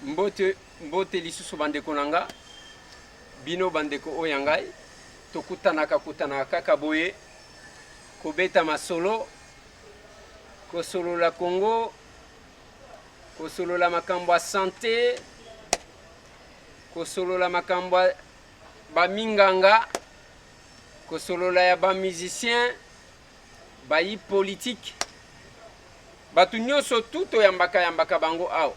Mbote, mbote lisusu bandeko na nga, bino bandeko oyo ya ngai, tokutanaka kutanaka kaka boye, kobeta masolo, kosolola Congo, kosolola makambo ya sante, kosolola makambo ya baminganga, kosolola ya ba musiciens, bayi politique, bato nyonso tu toyambaka yambaka bango awa.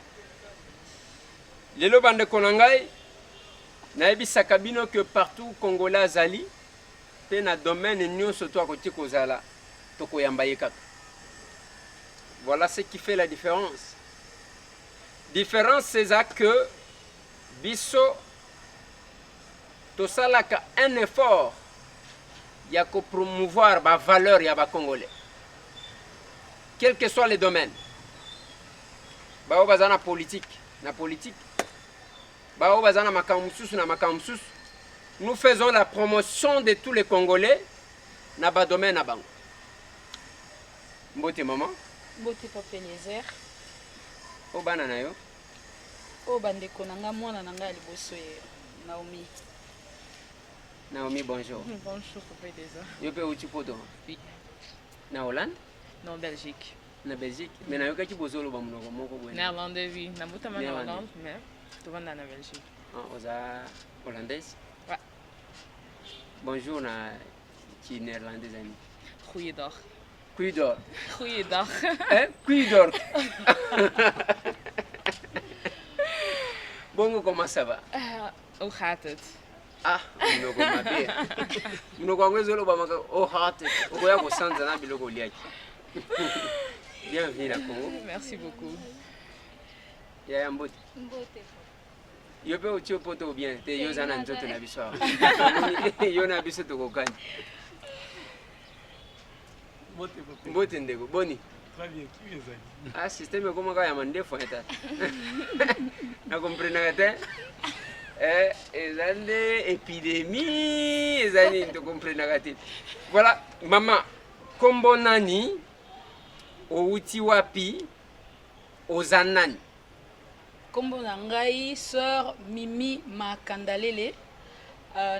Lelo bandeko na ngai, nayebisaka bino que partout congolais azali mpe na domaine nyonso to akoki kozala, tokoyamba ye kaka. Voilà ce qui fait la différence. Différence eza que biso tosalaka un effort ya ko promouvoir ba valeurs ya ba congolais quel que soit le domaine. Baoyo baza na politique na politique, baoyo baza na makambo mosusu na makambo mosusu, nous faisons la promotion de tous les congolais na ba domaine na bango. Mbote maman. Mbote papa Eliezer. O bana na yo? Oyo bandeko na nga, mwana na nga ya liboso ye Naomi. Naomi, bonjour. Bonjour papa Eliezer. Yo pe uti poto? Oui. Na Hollande? Non, Belgique. Na Belgique. Mais nayokaki bozoloba monoko moko boye. Néerlandais, oui. Nabotama na Hollande, mais tovanda na Belgique. Ah, oza hollandaise? Ouais. Bonjour na ki néerlandais ani? Goeiedag. Goeiedag. Goeiedag. Eh, Goeiedag. Bongo, comment ça va? Hoe gaat het? Ah, monoko mabe. Monoko yango ezoloba maka oh gaat het. Okoya kosanza na biloko oliaki. Bienvenue na Congo. Merci beaucoup. Yaya mbote. Mbote. Yo mpe otie poto ou bien te yo oza na nzoto na biso awa. Yo na biso tokokani. Mbote ndeko, boni? Très bien, qui ezali? Ah, système ekomaka ya mandefu ya tata. Na comprenaka te. Eh, eza nde épidémie, eza nini tokomprenaka te. Voilà, mama, kombo nani? Outi wapi? Oza nani? Kombo na ngai sœur Mimi Makandalele,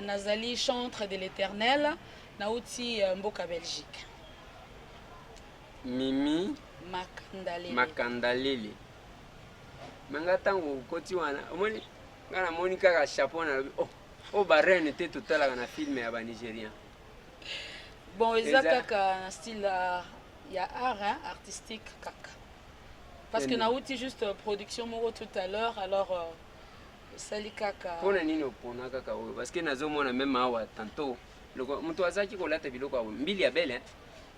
nazali chantre de l'Eternel, nauti mboka Belgique. Mimi Makandalele. Makandalele. Mais nga tango okoti wana, omoni nga namoni kaka chapeau nalobi oh, oh ba reine te totalaka na film ya ba Nigerian. Bon, eza kaka na style ya art, hein, artistique kaka. Parce que nauti juste production moko tout à l'heure, alors esali kaka. Pona nini opona kaka oyo? Parce que nazomona même awa tantôt loko moto azalaki kolata biloko awa mbili ya belle, hein?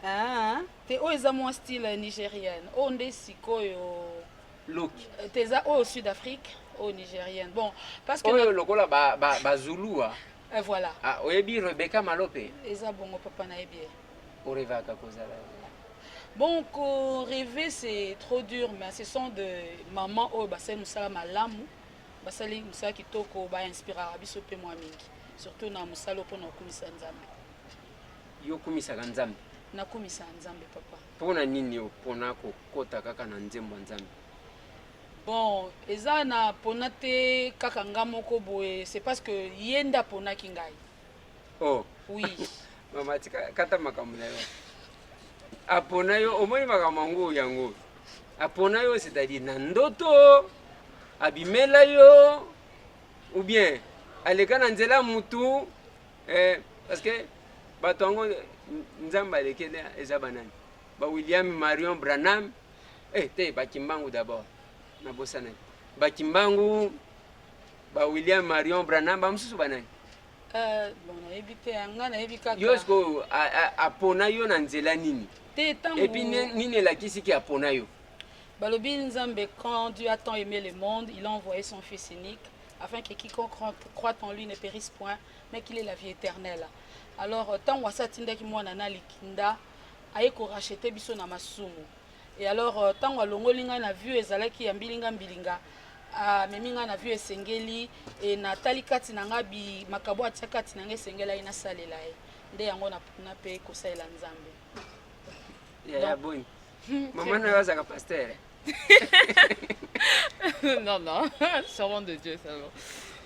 Ah, te oyo eza mwa style nigérienne. Oyo nde sikoyo look. Te eza oyo Sud Afrique, oyo nigérienne. Bon, parce que oyo lokola ba ba ba Zulu. Eh, voilà. Ah, oyebi Rebecca Malope? Eza bongo papa na yebi. Orevaka kozala. Bon, rêver c'est trop dur, mais ce sont de mamans oyo basali mosala malamu, basali mosala kitoko, ba inspiraka biso pe mwa mingi. Surtout na mosala mpona kokumisa Nzambe. Yo okumisaka Nzambe? Nakumisaka Nzambe papa. Mpona nini opona kokota kaka na nzembo ya Nzambe? Bon, eza na pona te kaka nga moko boye, c'est parce que ye nde aponaki ngai. Oh. Oui. Mama tika kata makambo na yo. Apona yo, omoni makambo yango yango. Apona yo, c'est-à-dire na ndoto, abimela yo, ou bien aleka na nzela mutu, eh, parce que bato yango Nzambe alekeli eza banani? Ba William Marion Branham, eh te ba Kimbangu d'abord. Nabosanaki. Ba Kimbangu, ba William Marion Branham, ba mosusu banani? Bon, nayebi te, nga nayebi kaka. Yo sikoyo apona yo na nzela nini? Te tango. Et puis nini elakisi ki apona yo? Balobi Nzambe, quand Dieu a tant aimé le monde, il a envoyé son fils unique afin que quiconque croit en lui ne périsse point, mais qu'il ait la vie éternelle. Alors tango asa atindaki mwana na likinda aye ko racheter biso na masumu. Et alors tango alongoli ngai na vue ezalaki ya mbilinga mbilinga, amemi ngai na vue esengeli e natali kati na ngai bi makabo atia kati na ngai esengelaki nasalela ye. Nde yango na pona pe kosalela Nzambe. Yaya boni. Mama na yo azalaka pasteur? Non, non, servant de Dieu seulement.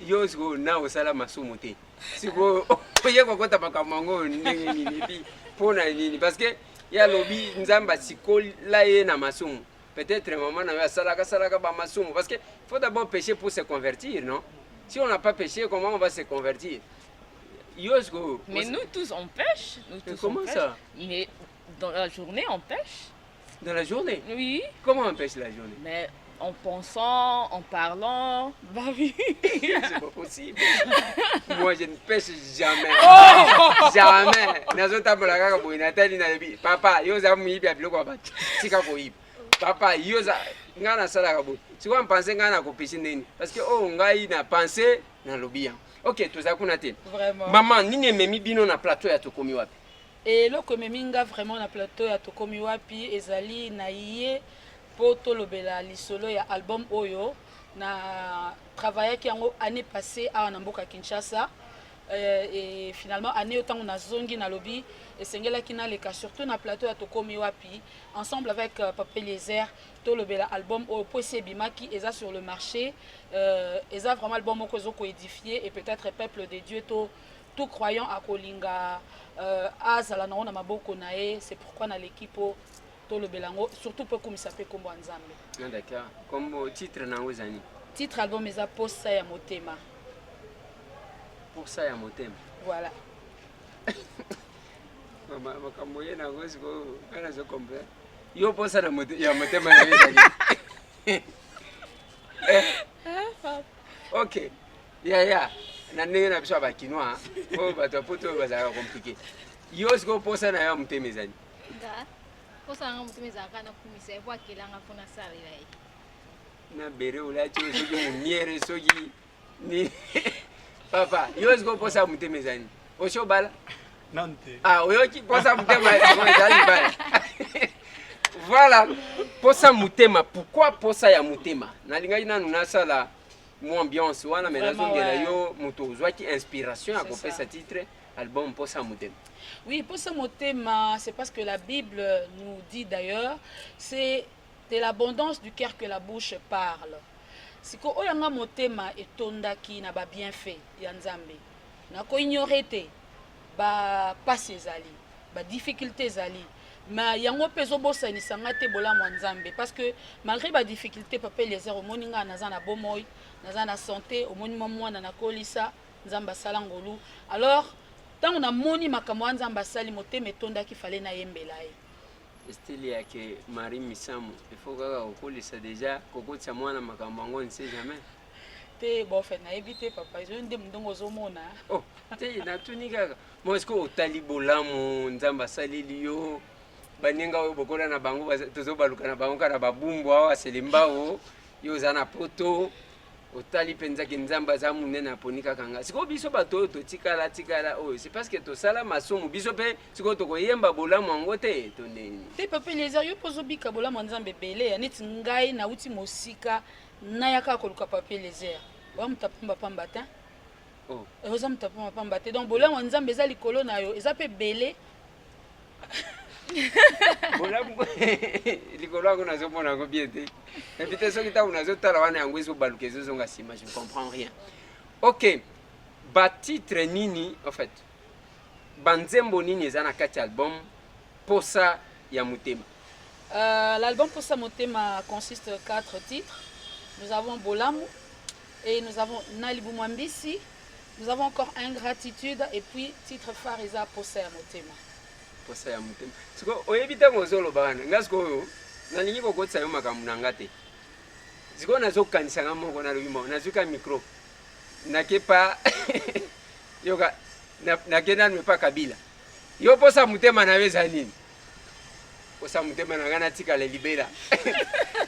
Yo sikoyo na osala masumu te, sikoyo oye kokota makambo yango ndenge nini? Et puis mpo na nini? Parce que ye alobi Nzambe asikola ye na masumu. Peut-être mama na yo asalaka salaka bamasumu, parce que faut d'abord pécher pour se convertir, non? Si on n'a pas péché, comment on va se convertir? Yo sikoyo. Mais nous tous, on pèche. Nous Mais tous, comment on pèche. Ça? Mais dans la journée, on pèche. Dans la journée? Oui. Comment on pèche la journée? Mais en pensant, en parlant. Bah oui. C'est pas possible. Moi, je ne pèche jamais. Jamais. Nazotambola kaka boye, natali, nalobi: "Papa, yo oza moyibi ya biloko ya bato, tika koyiba. Papa, yo oza." Ngai nasalaka boye. Sikoyo mpense ngai nakopêcher ndeni? Parce que oyo ngai na pense, nalobi yango. Ok, toza kuna te. Vraiment. Mama, nini ememi bino na plateau ya Tokomi Wapi? Eloko ememi nga vraiment na plateau ya Tokomi Wapi ezali na ye mpo tolobela lisolo ya album oyo na travaillaki yango année passée awa na mboka Kinshasa. Et finalement, année oyo, ntango nazongi, nalobi esengelaki naleka surtout na plateau ya Tokomi Wapi ensemble avec Papa Eliezer, tolobela album oyo mpo esi ebimaki, eza sur le marché. Eza vraiment album moko ezokoédifie et peut-être peuple de Dieu to tout croyant akolinga azala nango na maboko na ye. C'est pourquoi naleki mpo tolobela yango, surtout mpo ekumisa mpe nkombo ya Nzambe. Ah, d'accord. Comme titre nango ezali? Titre album eza Posa ya motema. Posa ya motema. Voilà. Mama, makambo ye nango sikoyo ngai nazocomprendre. Yo, posa na ya motema na yo ezali? Eh. Ok, yaya, na ndenge na biso ya Bakinois oyo, bato ya Poto oyo bazalaka compliqué. Yo sikoyo, posa na yo ya motema ezali? Nga, posa nanga motema ezalaka nakumisa ye po akelanga mpo nasalela ye. Na bere olati oyo, soki moniere, soki ni papa, yo sikoyo, posa ya motema ezali? Osi obala? Nanu te. Ah, oyoki, posa motema ezali libala. Voilà, posa motema. Pourquoi posa ya motema? Nalingaki nanu nasala mwa ambiance wana, mais Vraiment, nazongela ouais. yo moto ozwaki inspiration ya C'est kopesa ça. titre album Posa motema. Oui, posa motema, c'est parce que la Bible nous dit d'ailleurs, c'est de l'abondance du cœur que la bouche parle. Siko oyo nga motema etondaki na babienfait ya Nzambe, nakoignore te bapasi ezali, badifficulté ezali, mais yango mpe ezobosanisa nga te bolamu ya Nzambe, parce que malgré badifficulté, papa Eliezer, omoni ngai naza na bomoi, naza na santé, omoni mwa mwana nakolisa, Nzambe asala ngolu. Alors ntango namoni makambo ya Nzambe asali, motema etondaki, fale nayembela ye. Style yake Marie Misamu, il faut kaka kokolisa déjà, kokotisa mwana makambo yango, on ne sait jamais. Te, bon, fait nayebi te, papa, ezoyo nde ndenge ozomona. Oh te, natuni kaka mo. Est-ce que otali bolamu Nzambe asaleli yo? Baninga oyo bokola na bango, tozobaluka na bango kaka na babumbu awa, Selembao. Yo oza na Poto, otali mpenzaki Nzambe aza monene, aponi kaka nga. Sikoyo biso bato oyo totikala tikala oyo, c'est parce que tosala masumu. Biso mpe sikoyo tokoyemba bolamu yango te to ndeni? Te, papa Eliezer, yo mpo ozobika bolamu ya Nzambe ebele ya neti ngai nauti mosika, nayaka koluka papa Eliezer oya moto apambapamba te. Oh. Oza moto apambapamba te, donc bolamu ya Nzambe eza likolo na yo, eza mpe ebele. Bolamu likolo yango, nazomona yango bien te. Et puis te, soki ntango nazotala wana, yango ezobaluka, ezozonga nsima, je ne comprends rien. Ok, batitre nini, en fait banzembo nini eza na kati ya album Posa ya motema? L'album Posa Motema consiste de quatre titres. Nous avons Bolamu et nous avons Nalibu Mwambisi. Nous avons encore Ingratitude et puis titre phare eza Posa ya Motema. Posa ya motema. Sikoyo oyebi, ntango ozoloba wana, nga sikoyo nalingi kokotisa yo makambo na nga te. Sikoyo nazokanisa nga moko, nalobi mo nazwi ka micro, nake pa yoka, nake nanu epa Kabila. Yo, posa motema na yo eza nini? Posa motema na ngai, natikala libela.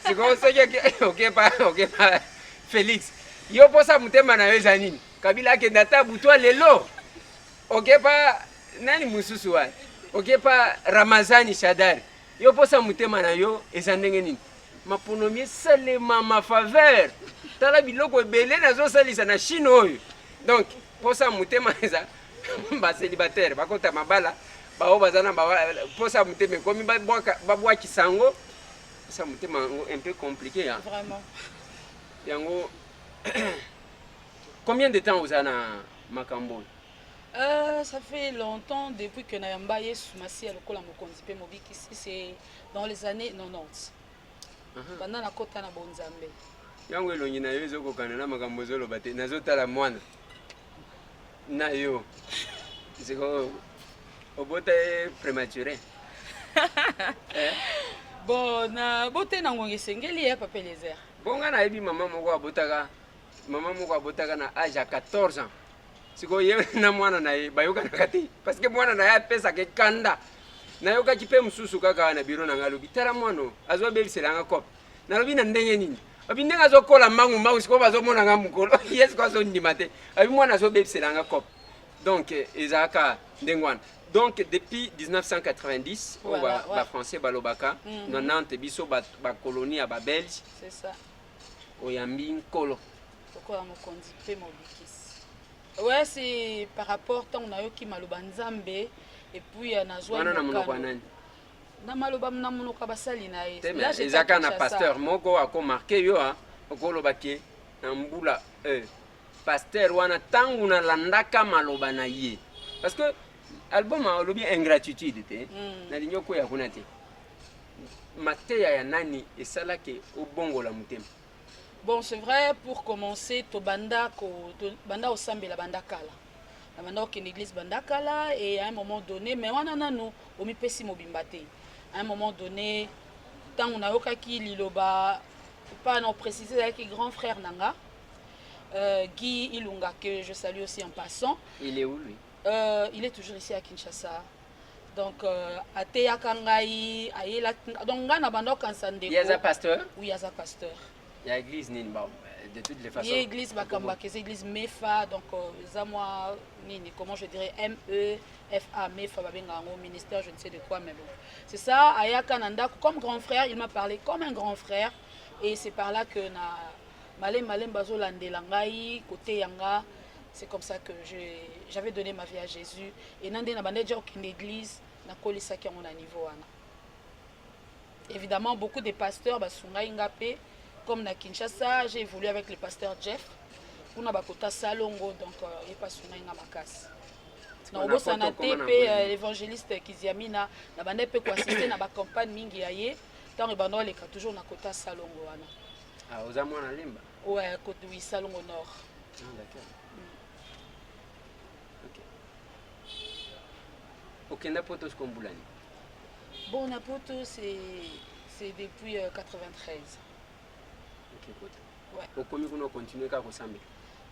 Sikoyo soki okepa Félix, yo posa motema na yo eza nini? Kabila akende ata butwa lelo. Okepa nani mosusu wana, okepa Ramazani Shadari, yo posa motema na yo eza ndenge nini? Maponomi esalema ma faveur, tala biloko ebele nazosalisa na Chine oyo. Donc posa motema eza bacélibataire bakota mabala, bao baza na posa motema ekomi babwakisa yango. Ça motema yango un peu compliqué hein. Vraiment. Yango combien de temps oza na makambo oyo? Ça fait longtemps depuis que nayamba Yesu Masiya lokola mokonzi mpe mobikisi, c'est dans les années 90. Banda nakota na bonzambe. Yango elongi na yo ezokokana na makambo ozoloba te. Nazotala mwana na yo. Sikoyo obota ye prématuré. Eh? Bon, na bote na ngonga esengeli ya papa Eliezer. Bon, nga nayebi mama moko abotaka, mama moko abotaka na age ya 14 ans. Sikoyo ye na mwana na ye bayokanaka te parce que mwana na ye apesaka ekanda. Nayokaki mpe mosusu kaka na biro na ngai alobi tala mwana oyo azobebisela nga kope. Nalobi na ndenge nini? Abi ndenge azokola mbangu mbangu sikoyo bazomona nga mokolo ye sikoyo azondima te. Abi mwana azobebisela nga kope. Donc ezalaka ndenge wana. Donc depuis 1990 oyo Voilà, ouais. ba français balobaka 90 biso ba colonie ya ba belge. C'est ça. Oyambi nkolo. Lokola mokonzi mpe mobikisi. Ouais, c'est par rapport ntango nayoki maloba Nzambe et puis nazwa Wana na monoko ya mokano. nani? Na maloba na monoko ya basali na ye. Te, Là, mais j'étais eza à kaka na Kinshasa. pasteur moko akomarke yo, ah, okoloba ke na mbula pasteur wana ntango nalandaka maloba na ye. Parce que album olobi ingratitude te, nalingi okwea kuna te. Mateya ya nani esalaki obongola motema? Bon, c'est vrai, pour commencer, to banda ko, to banda osambela banda kala. Na banda okende église banda kala et à un moment donné, mais wana nanu omipesi mobimba te. À un moment donné, ntango nayokaki liloba, pas non préciser, ezalaki grand frère nanga, Guy Ilunga, que je salue aussi en passant. Il est où lui? Il est toujours ici à Kinshasa. Donc, ateyaka ngai, ayela, donc ngai na banda okanisa ndeko. Ye aza pasteur? Oui, aza pasteur. Ya église nini? Bon, de toutes les façons. Ye église bakambaka, eza église MEFA, donc eza mwa nini, comment je dirais, MEFA, MEFA babenga yango ministère, je ne sais de quoi, mais bon. C'est ça, ayaka na ndako comme grand frère, il m'a parlé comme un grand frère et c'est par là que na malem malem bazolandela ngai côté yanga. C'est comme ça que j'avais donné ma vie à Jésus et nande na bande déjà okende église na kolisaki yango na niveau wana. Évidemment, beaucoup de pasteurs basungai nga pe, comme na Kinshasa, j'ai évolué avec le pasteur Jeff kuna bakota Salongo, donc ye pasungai nga makasi. Na Na obosana poto te koma na pe, mbweni. l'évangéliste Kiziamina na bande pe ko assister na ba campagne mingi ya ye ntango ebanda oleka toujours na kota Salongo wana. Ah, oza mwana Lemba? Ouais, côté oui, Salongo Nord. Ah, d'accord. Ok. Okenda poto siko mbula nini? Bon, na poto c'est depuis 93. Ok, poto. Ouais. Okomi kuna continuer kaka kosambela?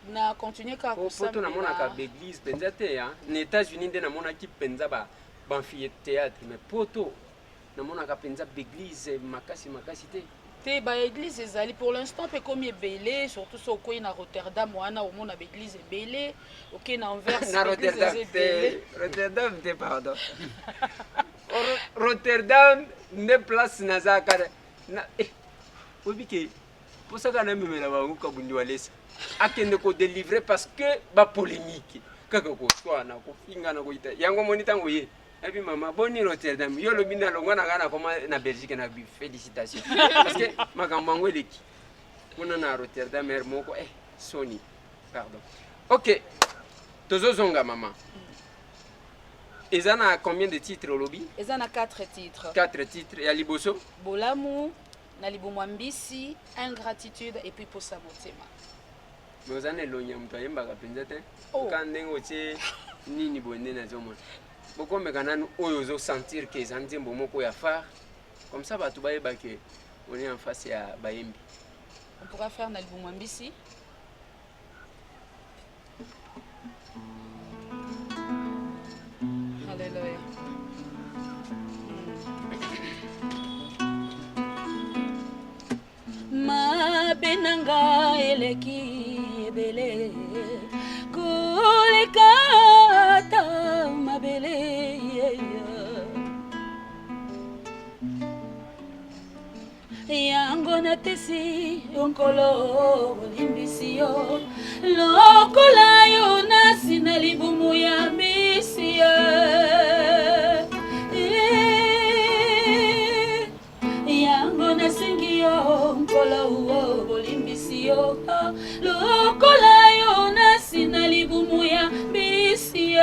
Na continuer kaka Po poto kosambela. namonaka ba église mpenza te, hein. Na États-Unis nde namonaki mpenza ba amphithéâtre, mais poto namonaka mpenza baeglise makasi makasi te. Te, baeglise ezali pour l'instant mpe ekomi ebele, surtout so okwei na Rotterdam wana omona baeglise ebele, okei na Anvers Na baeglise Rotterdam eza ebele. te, Rotterdam te, pardon. Rotterdam nde place naza kaka na oyebi ke mposaka namemela bango Kabundi Walesa akende kodélivrer parce que bapolémique kaka koswana, kofingana, koyita yango moni ntango ye ebi mama boni Rotterdam yo olobi nalongwa na ngai nakoma na Belgique na bi félicitation parce que makambo yango eleki kuna na Rotterdam ere moko soni, pardon. Ok, tozozonga mama, eza na combien de titres olobi? Eza na 4 titres. 4 titres. Ya liboso? Bolamu, na libumu ya mbisi, ingratitude et puis posa motema. Mais oza na elongi ya moto ayembaka mpenza te. Oh. Ka ndenge otie nini boye nde nazomona bokomeka nanu oyo ozosentir ke eza nzembo moko ya phare, comme ça bato bayeba ke on est en face ya bayembi. On pourra faire na libumu ya mbisi. Alléluia. Mabe na nga eleki ebele koleka ata mabele. Yango natesi yo Nkolo, bolimbisi yo lokola yo nasi na libumu ya mbisi. Yango nasi. Lokola Yonasi na libumu ya mbisi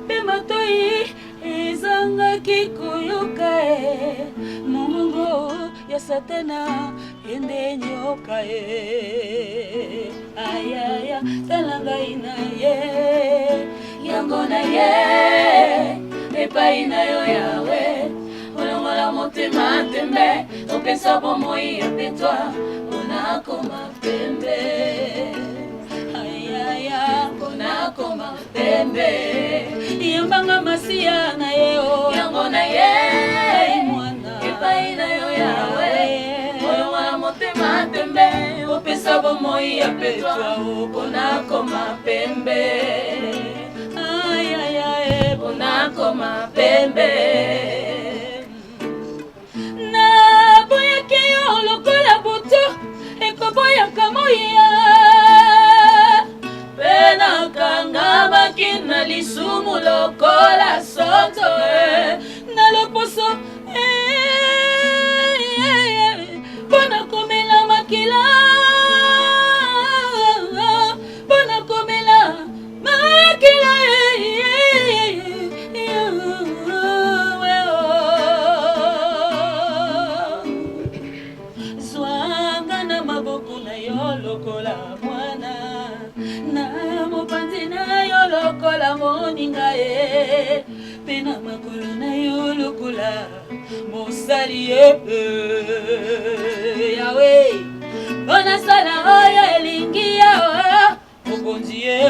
Mpe matoi ezangaki koyoka e mongongo ya Satana ende nyoka e ayaya tala ngai na ye yango na ye epai na yo yawe olongola motema tembe opesa bomoi ya petwa mpona pembe ayaya mpona koma pembe yambanga masiya na ye o yango na ye mwana epai na yo yawe olongola motema tembe opesa bomoi ya petwa mpona koma pembe ayaya mpona koma pembe Naboyaki yo lokola butu ekoboyaka moya mpe nakangamaki na lisumu lokola sonzo eh, na loposo eh, mpo na komela makila mpo na komela makila zwanga na maboko na yo lokola mwana na mopanzi na yo lokola moninga ye mpe na makolo na yo lokola mosali ye yawe mpo nasala oyo elingi yawe mokonzi ye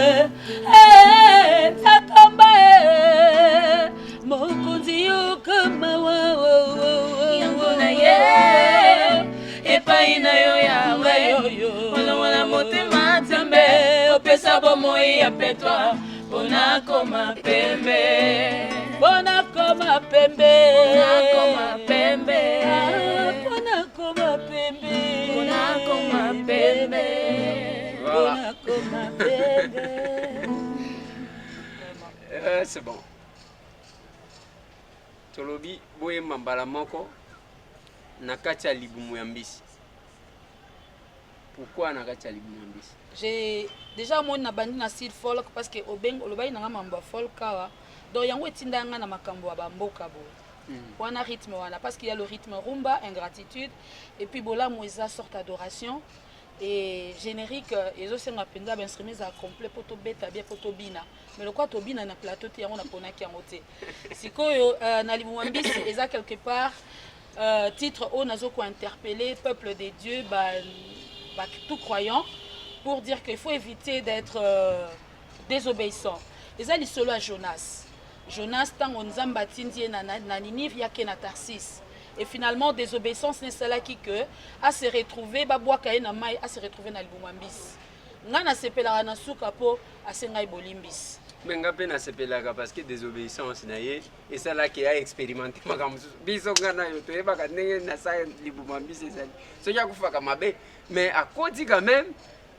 eh, takamba eh, mokonzi yoka mawa yango na ye epai na yo yawe olongola motema nzambe opesa bomoi ya petwa mpona koma pembe mpona koma pembe mpona koma pembe ah, mpona koma pembe mpona koma pembe Voilà. Euh, c'est bon. Tolobi boyemba mbala moko na kati ya libumu ya mbisi. Pourquoi na kati ya libumu ya mbisi? J'ai déjà moni na bandi na style folk parce que obeng olobaki na nga mambo ya folk awa. Donc yango etinda nga na makambo ya ba mboka boye. Mm. Wana rythme wana parce qu'il y a le rythme rumba, ingratitude et puis bolamu eza sorte adoration. Et generique euh, ezo senga penza ba instruments za complet po to beta bien po to bina. Mais lokwa to bina na plateau te yango na ponaki yango te. Sikoyo euh, na libuma mbisi eza quelque part euh, titre oyo nazo ko interpeller peuple de Dieu ba, ba tout croyant pour dire qu'il faut éviter d'être euh, désobéissant. Eza lisolo ya Jonas. Jonas tango Nzambe atindi ye na, na, na Ninive yake na Tarsis. Et finalement desobeissance ne esalaki que a se retrouver babwaka ye na mai a se retrouver na libumu ya mbisi. Ngai nasepelaka na suka po asengai bolimbisi. Mais nga mpe nasepelaka parce que désobéissance na ye esalaki a expérimente makambo mosusu. Biso nga na yo toyebaka ndenge na sa libumu ya mbisi ezali. Soki akufaka mabe mais akoti quand même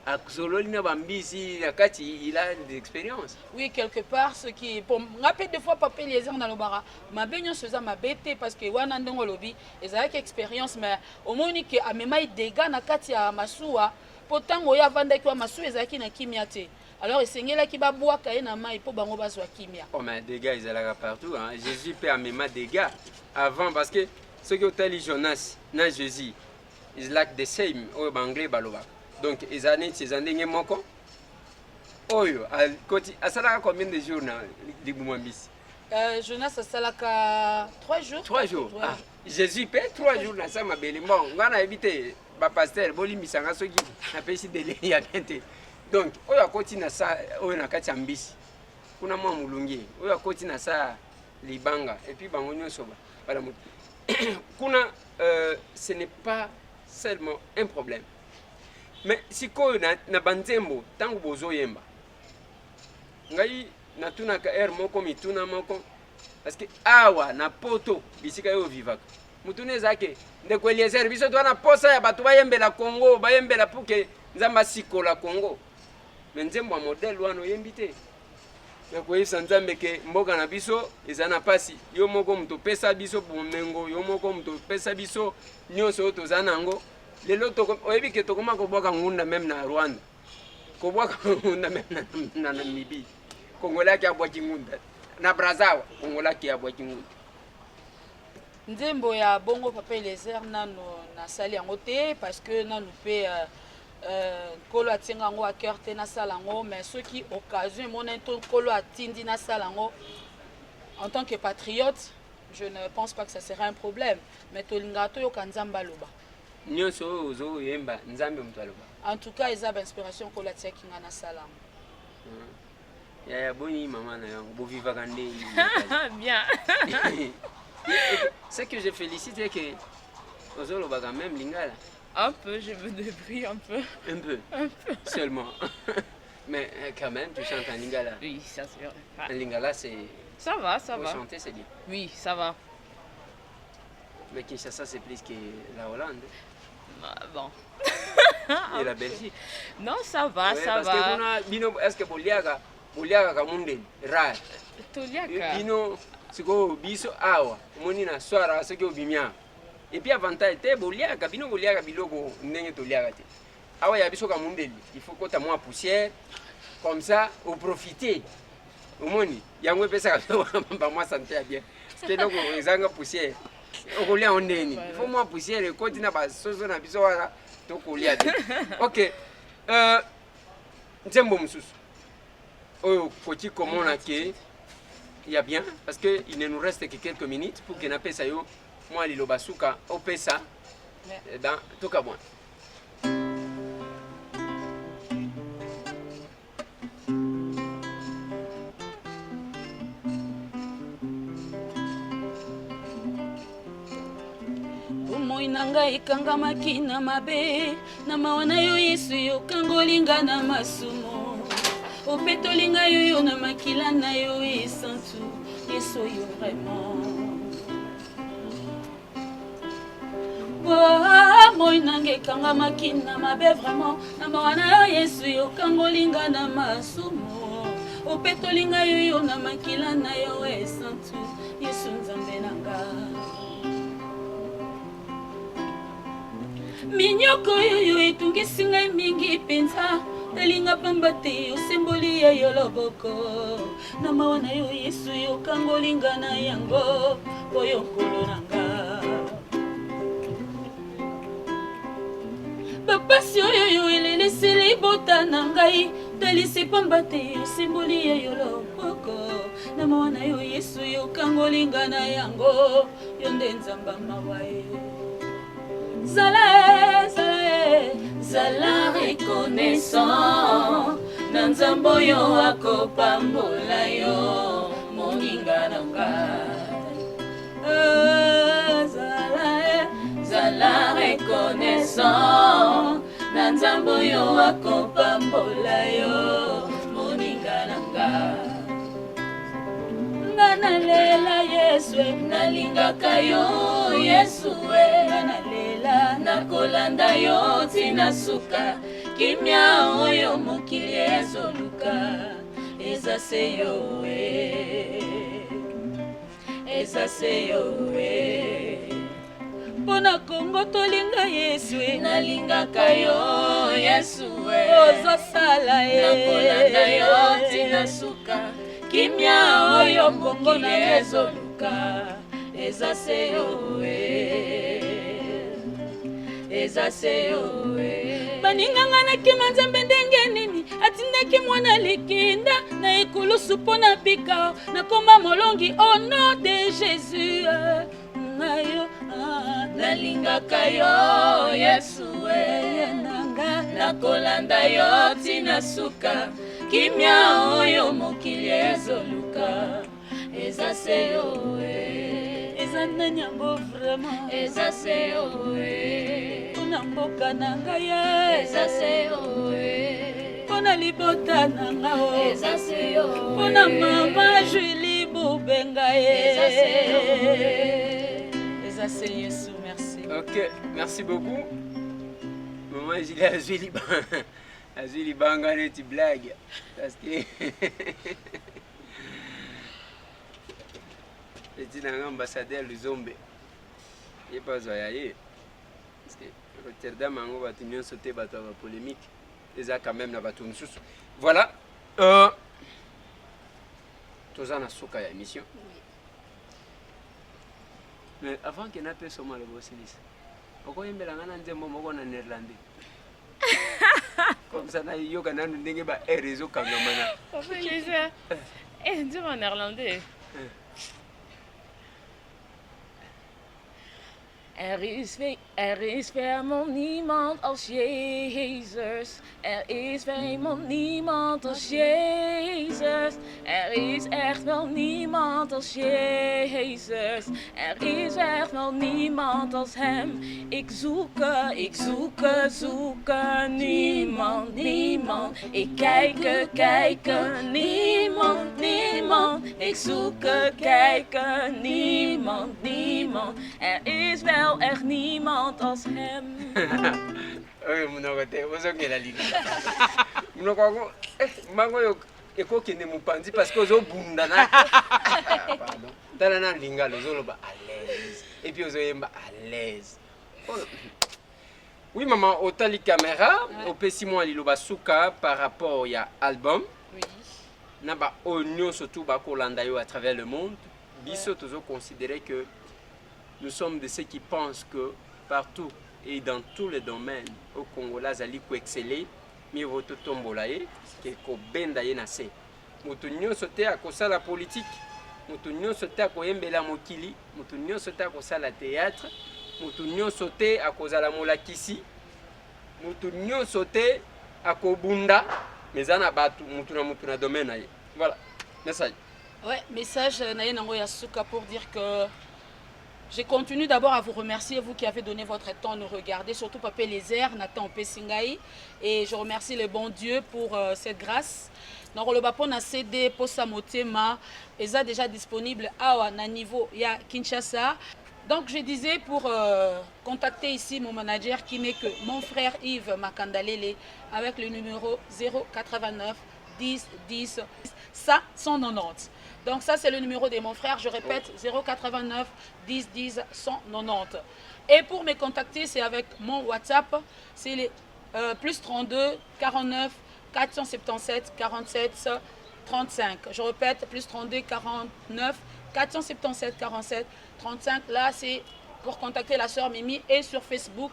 asololi na bambisi na kati il a des expériences. Oui, quelque part ce qui pour nga pe des fois papa Eliezer nalobaka mabe nyonso eza mabe te parce que wana ndenge olobi ezalaki expérience mais omoni ke amemai dégâts na kati ya masuwa mpo ntango oyo avandaki wa masuwa ezalaki na kimia te alors esengelaki babwaka ye na mai mpo bango bazwa kimia. Oh mais dégâts ezalaka partout hein. Jésus mpe amema dégâts avant parce que soki otali Jonas na Jésus is like the same oyo ba anglais balobaka donc eza neti eza ndenge moko oyo akoti asalaka combien de jours na libumu ya mbisi euh, Jonas asalaka 3 jours 3 jours ah, Jésus mpe 3 jours na sa mabele bon ngai nayebi te bapaster bolimbisa nga soki napesi dele ya bien te donc oyo akoti na sa oyo na kati ya mbisi kuna mwa molungi oyo akoti na sa libanga epuis bango nyonso balamuki kuna euh, ce n'est pas seulement un problème mais sikoyo na, na banzembo ntango bozoyemba ngai natunaka heure moko mituna moko parce que awa na poto bisika yo ovivaka motuna eza ke ndeko eliezer biso toza na posa ya bato bayembela congo bayembela pour ke nzambe asikola congo me nzembo ya modele wana oyembi te. Na koyebisa Nzambe ke mboka na biso eza na pasi. Yo moko moto opesa biso bomengo, yo moko moto opesa biso nyonso oyo toza na yango. Lelo toko, oyebi ke tokoma kobwaka ngunda meme na Rwanda. Kobwaka ngunda meme na, na Namibie. Congolais ake abwaki ngunda. Na Brazza awa, Congolais ake abwaki ngunda. Nzembo ya bongo papa Eliezer nanu nasali yango te parce que nanu pe Nkolo atie nga yango à cœur te nasala yango mais soki occasion emonani to Nkolo atindi nasala yango en tant que patriote je ne pense pas que ça sera un problème mais tolingaka toyoka Nzambe aloba. Nionso oyo ozo yemba Nzambe mutu aloba. En tout cas eza ba inspiration Nkolo atiaki nga nasala yango. Yaya boni maman na yango bo vivaka nde bien. Ce que je félicite c'est que ozoloba quand même lingala. Un peu, je me débrouille un peu. Un peu. Un peu. Seulement. Mais quand même, tu chantes en lingala. Oui, ça c'est vrai. En lingala, c'est. Ça va, ça va. Chanter, c'est bien. Oui, ça va. Mais Kinshasa, c'est plus que la Hollande. Bah, bon. Et la Belgique. Non, ça va, ouais, ça parce va. Que kuna, bino, est-ce que boliaka, boliaka kamundeli, rare. Toliaka. Bino, sikoyo biso awa, omoni na soir soki obimi awa. Et puis avantage te boliaka, bino boliaka biloko ndenge toliaka te. Awa ya biso kamundeli, il faut kota mwa poussière comme ça au profiter. Omoni, yango epesaka biso ba mwa santé ya bien. Parce que eloko ezanga poussière. Okolia yango ndenge nini? Il faut mwa poussière ekoti na ba soso na biso wana tokolia te. Ok. Nzembo mosusu oyo okoki komona ke ya bien parce que il ne nous reste que quelques minutes pour que napesa yo mwa liloba suka opesa dans tokabwana. Bomoi na ngai ekangamaki na mabe, na mawa na yo Yesu yokangoli nga na masumu, opetoli ngai oyo na makila na yo esantu, Yesu oyo vraiment. Bomoi na ngai ekangamaki na mabe vraiment, na mawa na yo Yesu yokangoli nga na masumu, opetoli ngai oyo na makila na yo esantu, Yesu Nzambe na nga. Minyoko oyo etungisi ngai mingi mpenza, nalinga pamba te osemboli ya yo loboko, na mawa na yo Yesu yokangoli nga na yango, oyo nkolo na nga. Bapasi oyo yo elelisi libota na ngai, talisi pamba te osemboli ya yo loboko, na mawa na yo Yesu yokangoli nga na yango, yo nde Nzambe mawa ye. Zala e, zala e, zala reconnaissant na Nzambe oyo akopambola yo, moninga na nga. Zala e, zala reconnaissant na Nzambe oyo akopambola yo, moninga na nga. Nga nalela Yesu, nalingaka yo Yesu, nga nalela, nakolanda yo tina suka, kimia oyo mokili ezoluka, eza se yo, eza se yo. Mpona Kongo tolinga Yesu, nalingaka yo Yesu, ozosala ye, nakolanda yo tina suka, kimia oyo Kongo na ezoluka, eza se yo, eza se yo. Baninganga nakima Nzambe ndenge nini, atindaki mwana likinda na ekulusu mpo na bika, nakoma molongi au nom de Jésus. Nayo, nalingaka yo Yesu, nakolanda yo tina suka, kimia oyo mokili ezoluka, eza se yo. Eza nani yango vraiment, eza se yo. Mpona mboka na ngai, eza se yo. Mpona libota na ngai, eza se yo. Mpona mama Julie Boubenga, eza se yo. Eza se Yesu, merci. Ok, merci beaucoup. Maman Julie azwi libanga neti blague parce que Petit na nga ambassadeur Luzombe. Ye mpe azwa ya ye. Parce que Rotterdam yango bato nyonso te bato ya ba polémique. Eza quand même na bato mosusu. Voilà. Euh, toza na suka ya émission. Oui. Mais avant que napesa maloba osilisa, okoyembela nga na nzembo moko na néerlandais. Comme ça nayoka nanu ndenge ba air ezokangama na. Papa Eliezer. Eh, nzembo en néerlandais. Er is, er is helemaal niemand als Jezus. Er is helemaal niemand als Jezus. Er is echt wel niemand als Jezus. Er is echt wel niemand als Hem. Ik zoek, ik zoek, zoek niemand, niemand. Ik kijk, kijk, niemand, niemand. Ik zoek, kijk, niemand, niemand. Er is wel echt niemand als Hem. Oyo monoko te, ozongela linga. Monoko yango, eh, mbango oyo ekokende mopanzi parce que ozobunda na. Ah, pardon. Tala na lingala ozoloba à l'aise et puis ozoyemba à l'aise. Oyo. Oui maman, otali caméra, Ouais. opesi mwa liloba suka par rapport ya album. Oui. Na ba oyo nyonso tout bakolanda yo à travers le monde. Biso Ouais. tozo considérer que nous sommes de ceux qui pensent que partout et dans tous les domaines au Congolais azali ko exceller, mieux vaut totombola ye ke kobenda ye na se. Moto nyonso te akosala politique, moto nyonso te akoyembela mokili, moto nyonso te akosala théâtre, moto nyonso te akozala molakisi, moto nyonso te akobunda, mais eza na bato moto na moto na domaine na ye. Voilà, message. Ouais, message na ye nango ya suka pour dire que je continue d'abord à vous remercier, vous qui avez donné votre temps à nous regarder, surtout Papa Eliezer, Nathan Pessingaï. Et je remercie le bon Dieu pour euh, cette grâce. Nakoloba pona CD Posa Motema eza déjà disponible awa na niveau ya Kinshasa. Donc je disais pour euh, contacter ici mon manager qui n'est que mon frère Yves Makandalele avec le numéro 089 10 10 190. Donc ça c'est le numéro de mon frère, je répète 089 10 10 190. Et pour me contacter, c'est avec mon WhatsApp, c'est les euh, plus 32 49 477 47 35. Je répète, plus 32 49 477 47 35. Là, c'est pour contacter la sœur Mimi et sur Facebook.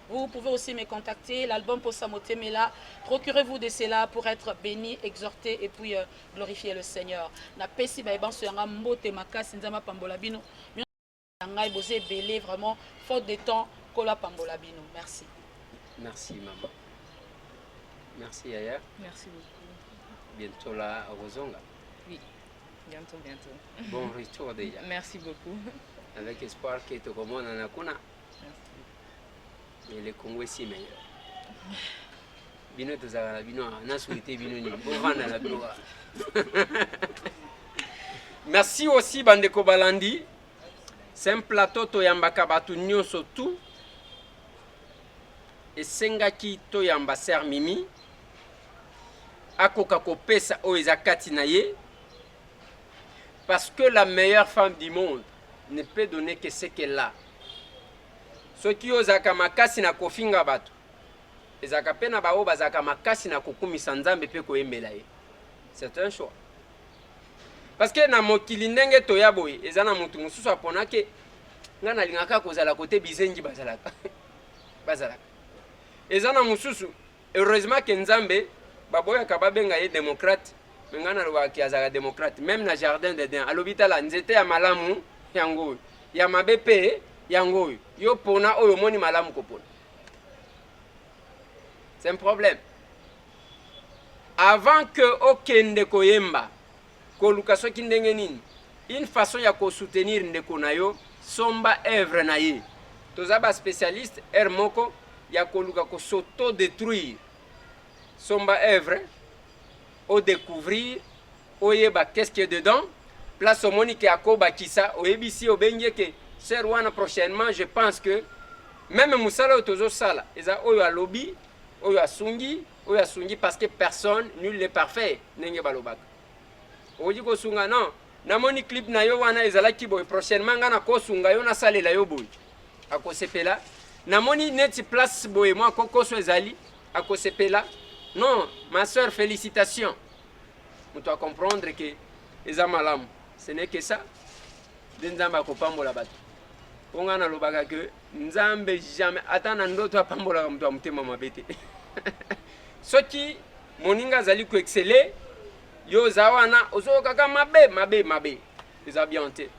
Vous pouvez aussi me contacter. L'album Posa Motemela. Procurez-vous de cela pour être béni, exhorté et puis euh, glorifier le Seigneur. Na pesi ba ebanso yanga mbote makasi nzambe apambola bino. Ngai boza ebele vraiment faute de temps kolo apambola bino. Merci. Merci maman. Merci yaya. Merci beaucoup. Bientôt là okozonga. Oui. Bientôt, bientôt. Bon retour déjà. Merci beaucoup. Avec espoir que tokomonana kuna. Merci. Mais le Congo est si meilleur. Bino tozalaka na bino awa, na souhaite bino nini? Bovanda na bino kaka. Merci aussi bandeko balandi. C'est un plateau toyambaka bato nyonso tout. Esengaki toyamba Sœur Mimi akoka kopesa oyo eza kati na ye parce que la meilleure femme du monde ne peut donner que ce qu'elle a. Soki yo ozalaka makasi na kofinga bato, ezalaka pe na baoyo bazalaka makasi na kokumisa Nzambe pe koyembela ye. C'est un choix. Parce que na mokili ndenge toya boye, eza na mutu mosusu apona ke nga nalingaka kozala kote bizengi bazalaka. Bazalaka. Eza na mosusu, heureusement ke Nzambe baboyaka babenga ye démocrate, mais nga nalobaka ke azalaka démocrate. Même na jardin d'Eden, alobi tala nzete ya malamu yango oyo, ya mabe pe yango oyo. Yo pona oyo omoni malamu kopona. C'est un problème. Avant que okende koyemba, koluka soki ndenge nini, une façon ya ko soutenir ndeko na yo, somba œuvre na ye. Toza ba spécialiste heure moko ya koluka ko s'auto-détruire. Somba œuvre, o découvrir, oyeba qu'est-ce qui est dedans, place omoni ke akobakisa, oyebisi, obengi ye ke sœur wana prochainement, je pense que même mosala oyo tozosala eza oyo alobi, oyo asungi, oyo asungi parce que personne nul n'est parfait ndenge balobaka. Okoki kosunga non, Namoni clip na yo wana ezalaki boye, prochainement nga nakosunga yo nasalela yo boye. Akosepela. Namoni neti place boye mwa kokoso ezali, akosepela. Non, ma soeur, félicitations. Moto a comprendre que eza malamu. Ce n'est que ça. Nde Nzambe akopambola bato. Mpo nga nalobaka que Nzambe jamais ata na ndoto apambolaka moto ya motema mabe te. Soki moninga azali ko exceller, yo oza wana ozoyokaka mabe mabe mabe, eza bien te.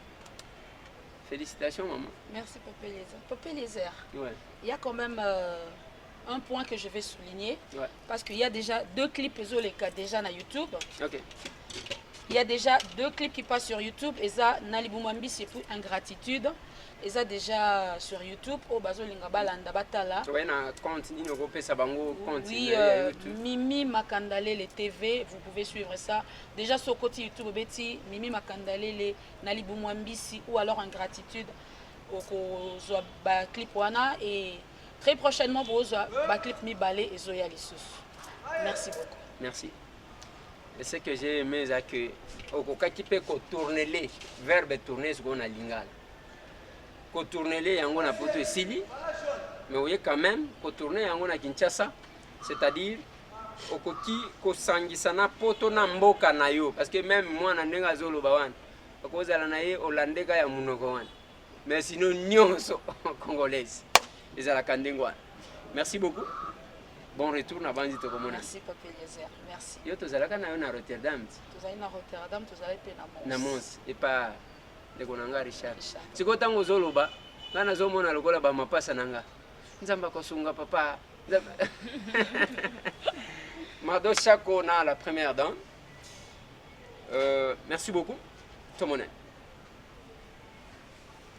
Félicitations maman. Merci Papa Eliezer. Papa Eliezer, Ouais. il y a quand même un point que je vais souligner. Ouais. Parce qu'il y a déjà deux clips ezoleka déjà na YouTube. Ok. Il y a déjà deux clips qui passent sur YouTube. Eza Nalibuma Mbisi et puis Ingratitude. Eza déjà sur YouTube. Oh, bazolinga balanda batala. Ouais, na compte nini okopesa bango compte Oui, na ya YouTube. Mimi Makandalele TV, vous pouvez suivre ça. Déjà sur côté YouTube, Betty, Mimi Makandalele, Nalibuma Mbisi ou alors Ingratitude. Okozwa ba clip wana et très prochainement bozwa ba clip mibale ezoya lisusu. Merci beaucoup. Merci. Et ce que j'ai aimé, c'est que okokaki pe ko tourner le verbe tourner sikoyo na lingala. Ko tourner le yango na poto esili, mais oye quand même ko tourner yango na Kinshasa, c'est-à-dire okoki kosangisa na poto na mboka na yo, parce que même mwana ndenge azoloba wana okozala na ye olandeka ya munoko wana, mais sinon nyonso congolaise ezalaka ndenge wana. Merci beaucoup. Bon retour na bandi tokomona. Merci Papa Eliezer. Merci. Yo tozalaka na yo na Rotterdam. Tozali na Rotterdam, tozali pe na Mons. Na Mons epa ndeko na nga Richard. Richard. Sikoyo ntango ozoloba nga nazomona lokola ba mapasa na nga. Nzambe akosunga papa. Nzambe. Mado Chako na la première dame. Merci beaucoup. Tomonani.